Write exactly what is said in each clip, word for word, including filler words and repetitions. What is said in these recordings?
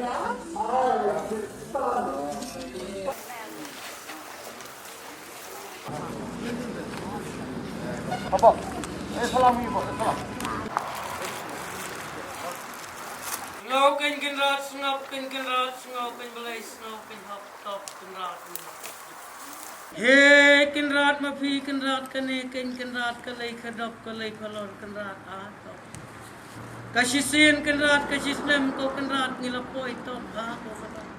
Sngew keiñ Kynrad, sngew keiñ Kynrad, sngew keiñ Blei, sngew keiñ hok, top Kynrad. He Kynrad, ma phi Kynrad, kane keiñ Kynrad, ka lei ka dop, ka lei ka lor Kynrad, a top. Ka shisien Kynrad, ka shisnem ko Kynrad, ngi la poi top, a ko Kynrad.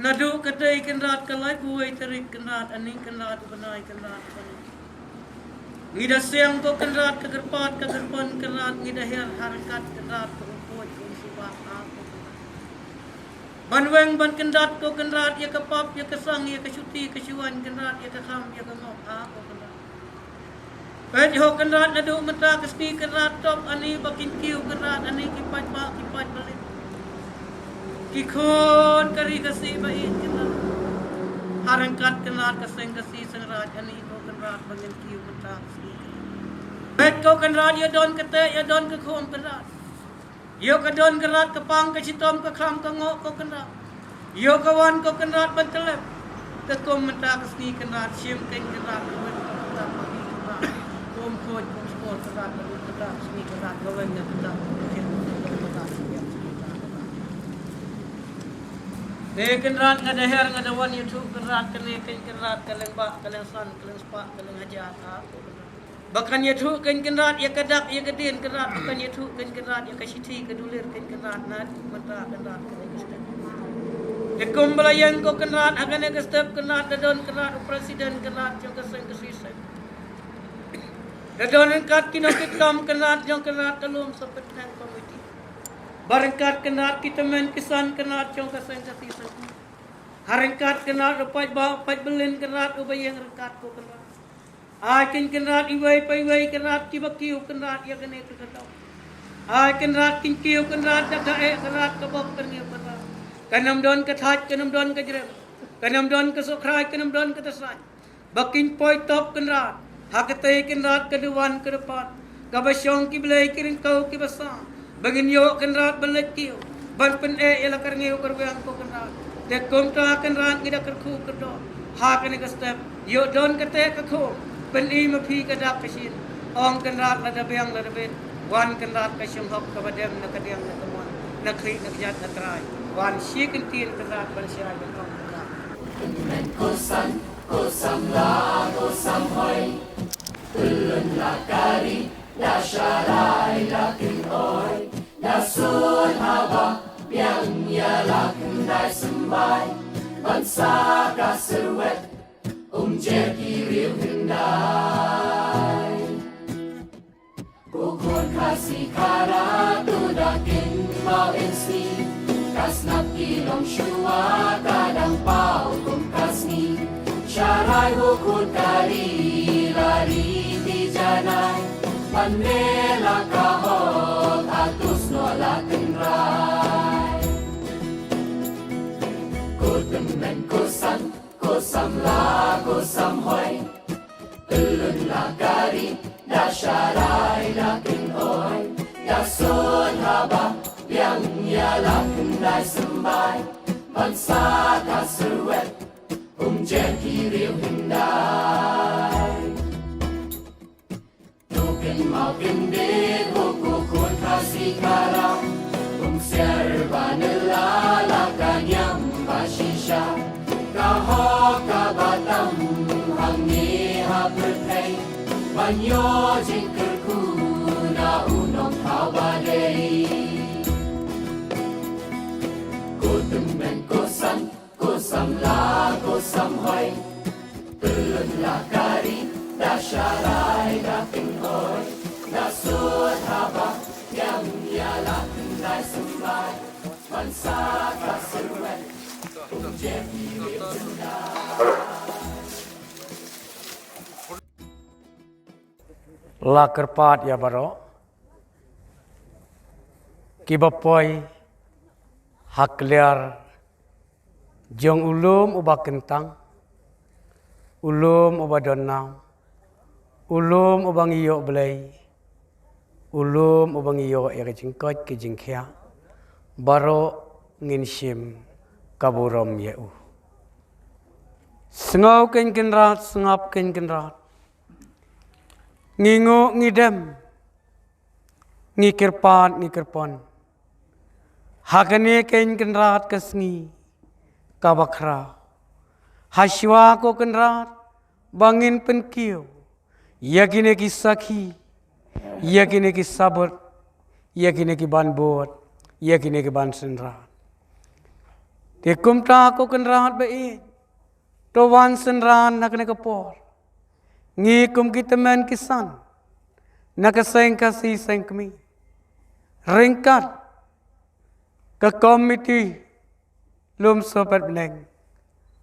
Naduh katei Kynrad, ka laiphew wei tarik Kynrad, ani Kynrad, u bnai Kynrad, u bnai. Ngi da seng ko Kynrad, ka kyrpad, ka kyrpon Kynrad, ngi da her ha ryngkat Kynrad, ka umpoit, ka umsuba, a ko Kynrad. Ban weng, ban kyndat ko Kynrad, ïa ka pap, ïa ka sang, ïa ka shuti, ka shuwan Kynrad, ïa ka kham, ïa ka ngop, a ko Kynrad. Peit ho Kynrad, naduh mynta ka sngi Kynrad, top ani ba kin kiew Kynrad, ani ki paidbah, ki paidbah. Ki khun ka ri ka si ba ïeit Kynrad. Ha ryngkat Kynrad ka seng ka si seng raij ani ko Kynrad ba ngin kiew mynta ka sngi. Peit ko Kynrad, ïa don ka teh, ïa don ka khum Kynrad. Ïoh ka don Kynrad ka pang ka shitom ka kham ka ngoh ko Kynrad. Ïoh ka wan ko Kynrad ban tyllep. Te kum mynta ka sngi Kynrad, shim keiñ Kynrad, ka wan ka Kynrad, ka wan Kynrad. Kum khoj kum spor Kynrad, ka wan Kynrad, sngi Kynrad, ka wan ka Kynrad, ka wan Kynrad, ka wan Kynrad. Te Kynrad nga da her nga da wan ïathuh Kynrad, kane keiñ Kynrad, ka leng bah, ka leng san, ka leng spah, ka leng hajar, ha. Ba kan ïathuh keiñ Kynrad ïa ka dak ïa ka dien Kynrad, ba kan ïathuh keiñ Kynrad ïa ka shithi ka dulir keiñ Kynrad, na mynta Kynrad ka dei ka step. Te kum ba la ïeng ko Kynrad ha kane ka step Kynrad, da don Kynrad u president Kynrad jong ka seng ka shisien. Da don ryngkat ki nongkitkam Kynrad jong Kynrad ka lum sohpynteng komiti. Ba ryngkat Kynrad ki tymmen ki san Kynrad jong ka seng ka shisien. Ha ryngkat Kynrad u paidbah paidbah lin Kynrad uba ïeng ryngkat ko Kynrad. Ai keiñ Kynrad iwei pa iwei Kynrad kiba kiew Kynrad ïa kane ka kyrdan. Ai Kynrad kin kiew Kynrad da ka eh Kynrad ka bok ka rngiew Kynrad. Kan ym don ka thait, kan ym don ka jrem. Kan ym don ka sohkhrai, kan ym don ka tasait. Ba kin poi top Kynrad. Ha katei Kynrad ka duwan ka dapat. Kaba shong ki blei ki ryngkew kiba sah. Ba ngin ïoh Kynrad ban leit kiew, ban pyneh ïa la ka rngiew ka rwiang ko Kynrad. Te kumta Kynrad ngi da kyrkhu kyrdoh ha kane ka step. Ïoh don kata ka khum, pyni ma phi ka dak ka shin. Ong Kynrad lada biang lada bit. Wan Kynrad ka shynghok kaba dem na ka diang na ka mon, na khlieh na kjat na trai. Wan shi kyntien Kynrad ban shai ban ong Kynrad. Ko san, ko samla, ko samhoi. Pyllun la kari, da sharai da kynoi, da sut haba biang ïa la khyndai symbai, ban sa ka syrwet, um jer ki riew hyndai. Ko khun Khasi Khara tu da kynmaw in sngi, ka snap ki longshuwa ka dang paw kum ka sngi. Sharai ho khun ka ri la ri ti janai, ban ne la ka hok a tus no la tynrai. Ko tymmen ko san, ko samla, ko samhoi. Pyllun la kari, da sharai da kynoi, da sut haba biang ïa la khyndai symbai, ban sa ka syrwet, um jer ki riew hyndai. To kynmaw kyndit u ko khun Khasi Khara, um siar ba ne la la ka niam ba shisha. Ka hok kaba tam hangne ha pyrthei, ban ïoh jingkyrkhu na u nongthaw ba dei. Ko tymmen ko san, ko samla, ko samhoi. Pyllun la kari, da sharai da kynoi, da sut haba biang ïa la khyndai symbai, ban sa ka syrwet, um jer ki riew hyndai. La kyrpad ïa baroh kiba poi ha kliar jong u lum uba kyntang, u lum uba don nam, u lum uba ngi ïoh Blei, u lum uba ngi ïoh ïa ka jingkoit ka jingkhiah. Baroh ngin shim ka burom ïa u. Sngew kein Kynrad, sngap kein Kynrad. Ngi nguh ngi dem, ngi kyrpad ngi kyrpon. Ha kane kein Kynrad ka sngi kaba khraw. Hashwa ko Kynrad ba ngin pynkiew ïa kine ki sakhi, ïa kine ki sabut, ïa kine ki ban bud, ïa kine ki ban synran. Te kumta ko Kynrad ba ïeit, to wan synran na kane ka por. Ngi kum ki tymmen ki san na ka Seng Khasi Seng Kmie, ryngkat ka komiti Lum Sohpet Bneng,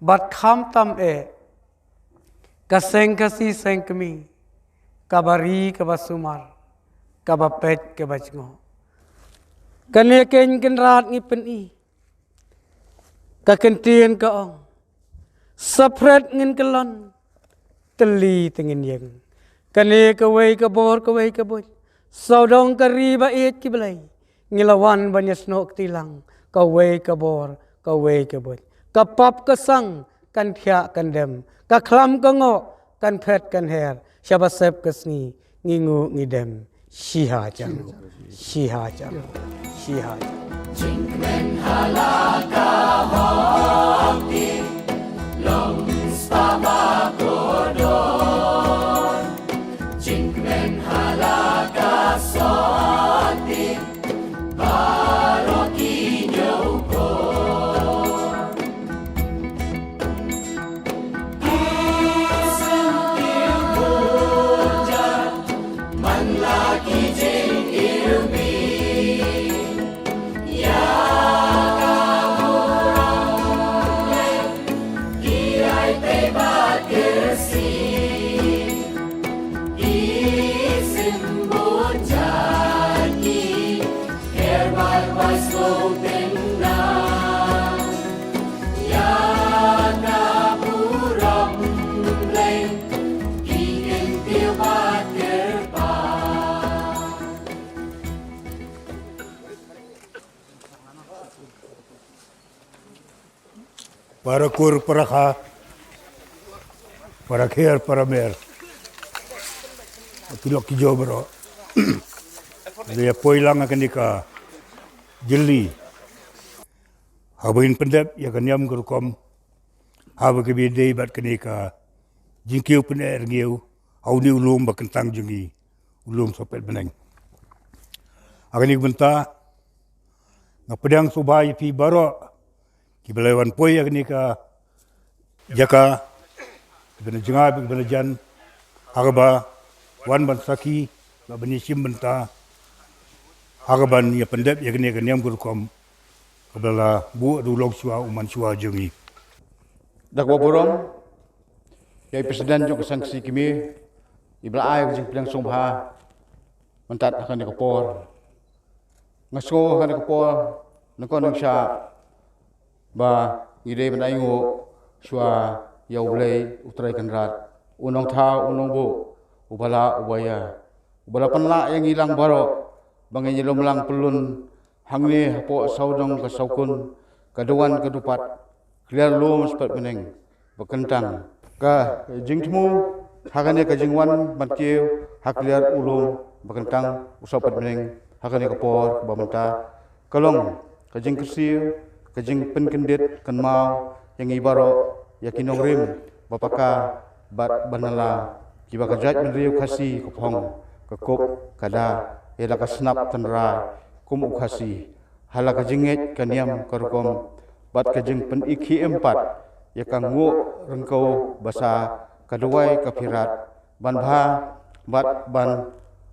bad khamtam eh ka Seng Khasi Seng Kmie, kaba ri kaba sumar, kaba peit kaba jngoh. Kane kein Kynrad ngi pyni, ka kyntien ka ong, saphriang ngin kyllon, tylli te ngin ïeng. Kane kawei ka bor kawei ka buit, sawdong ka ri ba ïeit ki Blei, ngi la wan ban ïasnoh kti lang, kawei ka bor kawei ka buit. Ka pap ka sang kan thiah kan dem, ka khlam ka ngoh kan phet kan her. Shaba sep ka sngi, ngi nguh ngi dem. Shihajar, shihajar, shihajar. Jingkmen ha la ka hok team, long spa ba kordor. Jingkmen ha la ka sot team, baroh ki ñiewkor. Para kur, para kha, para kher, para mer, ki lok ki jor baroh. Ïa poi lang ha kane ka jylli, haba ngin pyndep ïa ka niam ka rukom, haba ka ba ïadei bad kane ka jingkiew pyneh rngiew ha une u lum ba kyntang jong ngi, u Lum Sohpet Bneng. Ha kane ka bynta nga pdiang sngewbha ïa phi baroh kiba la wan poi ha kane ka jaka, kiba na jngai, kiba na jan, ha kaba wan ban sakhi, la ban ïashim bynta, ha kaban ïa pyndep ïa kane ka niam ka rukom kaba la buh da u longshuwa u manshuwa jong ngi. Da kaba burom ïa i president jong ka Seng Khasi Kmie, iba la ai ka jingpdiang sngewbha mynta ha kane ka por. Nga sngew ha kane ka por, nyngkong nyngshah, ba ngi dei ban ainguh shuwa ïa U Blei U Trai Kynrad, U Nongthaw U Nongbuh, uba lah uba ïa, uba la pynlah ïa ngi lang baroh ba ngin ïalum lang pyllun hangne hapoh sawdong ka sawkun, ka duwan ka dupat, Khliehriat Lum Sohpet Bneng ba kyntang. Ka jingthmu ha kane ka jingwan ban kiew ha Khliehriat u lum ba kyntang u Sohpet Bneng ha kane ka por ba mynta, ka long ka jingkyrsiew, ka jingpynkyndit kynmaw ïa ngi baroh, ïa ki nongrim ba paka bad ba nala, kiba ka jaitbynriew Khasi ka phong, ka kup ka da ïa la ka snap tynrai kum u Khasi, ha la ka jingngeit ka niam ka rukom bad ka jingpyni khie em pat ïa ka nguh ryngkew basa, ka duwai ka phirat, ban bha bad ban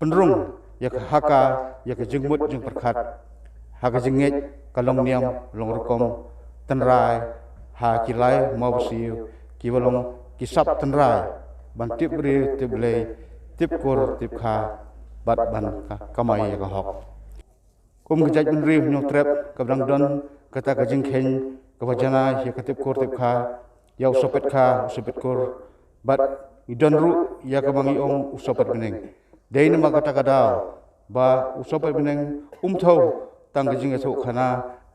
pynrung ïa ka ha ka, ïa ka jingmut jingpyrkhat ha ka jingngeit ka long niam long rukom tynrai ha ki lai mawbsiew kiba long ki sap tynrai ban tip briew tip Blei, tip kur tip kha bad ban ka-, kamai ïa ka hok. Kum ka jaitbynriew Hynñiewtrep kaba dang don kata ka jingkheiñ kaba janai ïa ka tip kur tip kha, ïa u sohpeit kha u sohpeit kur, bad ngi don ruh ïa kaba ngi ong u sohpeit bneng. Dei namar kata ka daw ba u sohpeit bneng um thew tang ka jingïathuhkhana,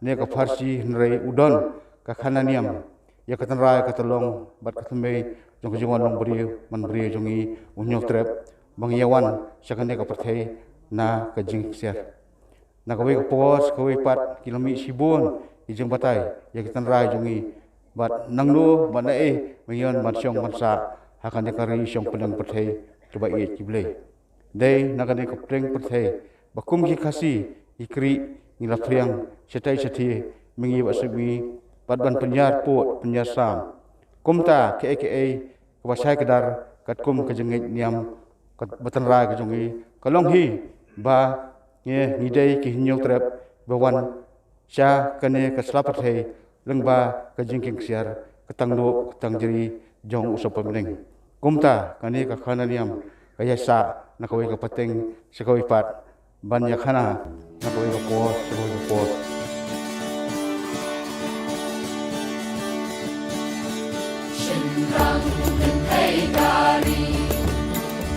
ne ka pharshi, hynrei u don ka khana niam ïa ka tynrai ka tyllong bad ka thymmei jong ka jingwan long briew man briew jong ngi, u Hynñiewtrep, ba ngi ïa wan sha kane ka pyrthei na ka jingksiar. Na kawei ka por sha kawei pat ki la mih shibun ki jingbatai ïa ki tynrai jong ngi, bad nangno bad naei ba ngi ïoh ban shong ban sah ha kane ka ri shong pdeng pyrthei kaba ïeit ki Blei. Dei na kane ka pdeng pyrthei ba kum ki Khasi, ki Kri, ngi la phriang shatei shathie, myngi bad sngewbha, bad ban pynïar pud pynïar sam. Kumta kaei kaei kaba shai kdar katkum ka jingngeit niam, ka ba tynrai ka jong ngi, ka long hi ba ngi, ngi dei ki Hynñiewtrep ba wan sha kane ka sla pyrthei lyngba ka jingkieng ksiar, ka tangduh ka tangjri jong u Sohpynbneng. Kumta kane ka khana niam ka ïaisah na kawei ka pateng sha kawei pat, ban ïakhana na kawei ka por sha kawei ka por. Shynrang kynthei ka ri,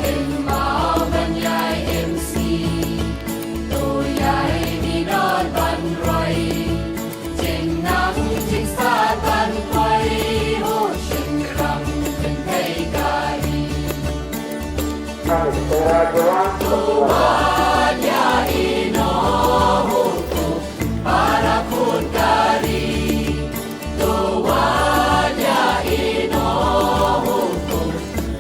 kynmaw ban ïai im sngi, to ïai minot ban roi, jingnang jingstad ban poi, ho shynrang kynthei ka ri. To wat ïa ïehnoh, ho to para khun ka ri. To wat ïa ïehnoh, ho to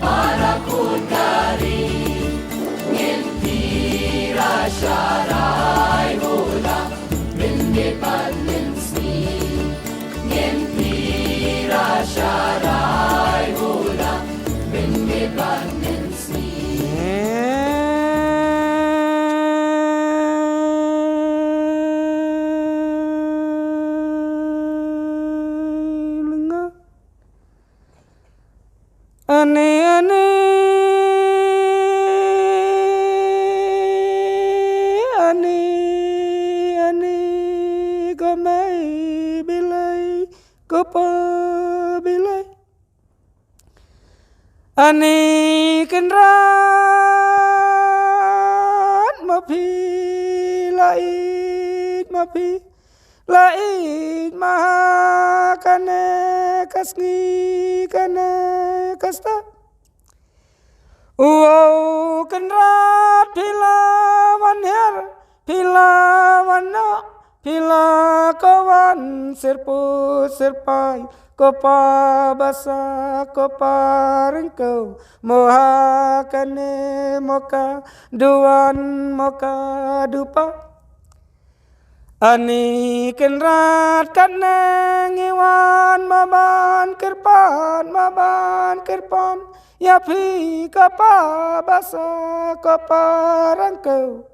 para khun ka ri. Ngin pyrshah rai, ho la mynmiet bad mynsngi. Ngin pyrshah rai, ho la mynmiet bad mynsngi. Ani, ani, ani, ani, ka mei Blei, ka pa Blei. Ani Kynrad, ma phi la ïeit, ma phi la ïeit, ma ha kane ka sngi, kane ka step. Wow, Kynrad, phi la wan hiar, phi la wan noh, phi la ko wan syrpud syrpai, ko pa basa, ko pa ryngkew, mo ha kane mo ka duwan, mo ka dupa. Ani Kynrad, katne ngi wan, ma ban kyrpad, ma ban kyrpad ïa phi, ko pa basa, ko pa ryngkew.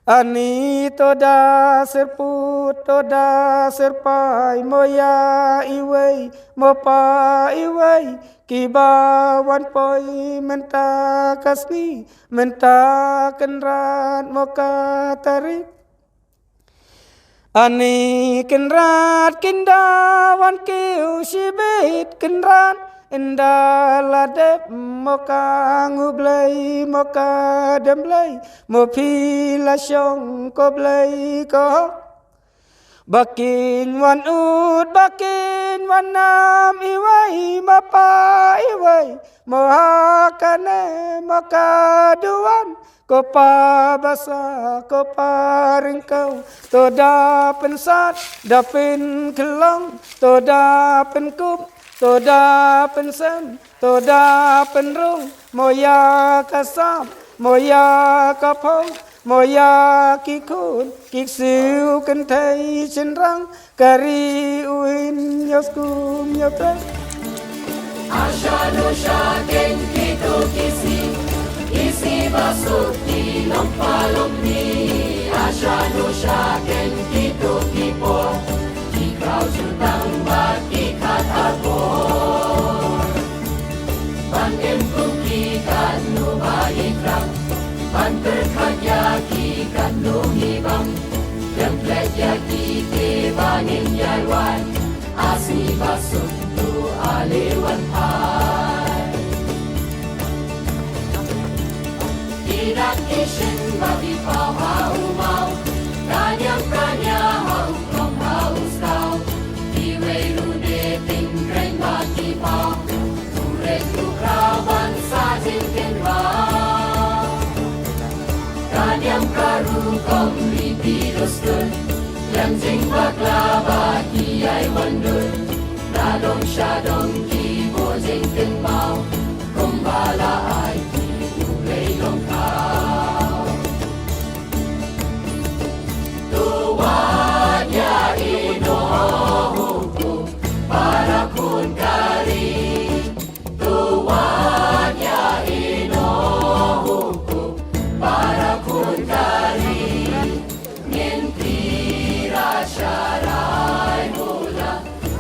Ani to da syrpud, to da syrpai, mo ïa iwei, mo pa iwei, kiba wan poi mynta ka sngi, mynta Kynrad, mo ka tarik. Ani Kynrad, kin da wan kiew shibit Kynrad, ynda la dep mo ka nguh Blei, mo ka dem Blei, mo phi la shong ko Blei ko hok. Ba kin wan ud, ba kin wan nam iwei, ma pa iwei, mo ha kane mo ka duwan, ko pa basa, ko pa ryngkew, to da pynsad, da pynkhlong, to da pynkup, to da pynsem, to da pynrung, mo ïa ka sap, mo ïa ka phong, mo ïa ki khun, ki ksiew kynthei shynrang, ka ri u Hynñiewskum Hynñiewtrep. Asha nu sha keiñ kito ki sngi, ki sngi ba suk ki longpa longni. Asha nu sha keiñ kito ki por, ki khraw jutang bad ki khat arbor. Ban im kum ki katno ba ngi khrang, ban pyrkhat ïa ki katno ngi bam. Ïa pyrkhat ïa kito ba ngin ïa wan, a sngi ba suk to ale wan phai. Ki dak ki shin ba ki paw ha u maw, ka niam ka nia ha u krong Kong Ripi Ruskut, lem jingbakla ba ki ai wandur, na dong sha dong ki bujing kynmaw, kumba la ai ki u Blei long kau. Tuwat ïa ino hukum para khun ka ri. Tuwat ïa ino hukum para khun ka ri. Ngin pira sharai mula,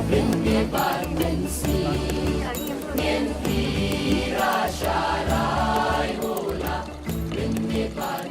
ngin ngi pan ngin si. Ngin pira sharai mula, ngin ngi pan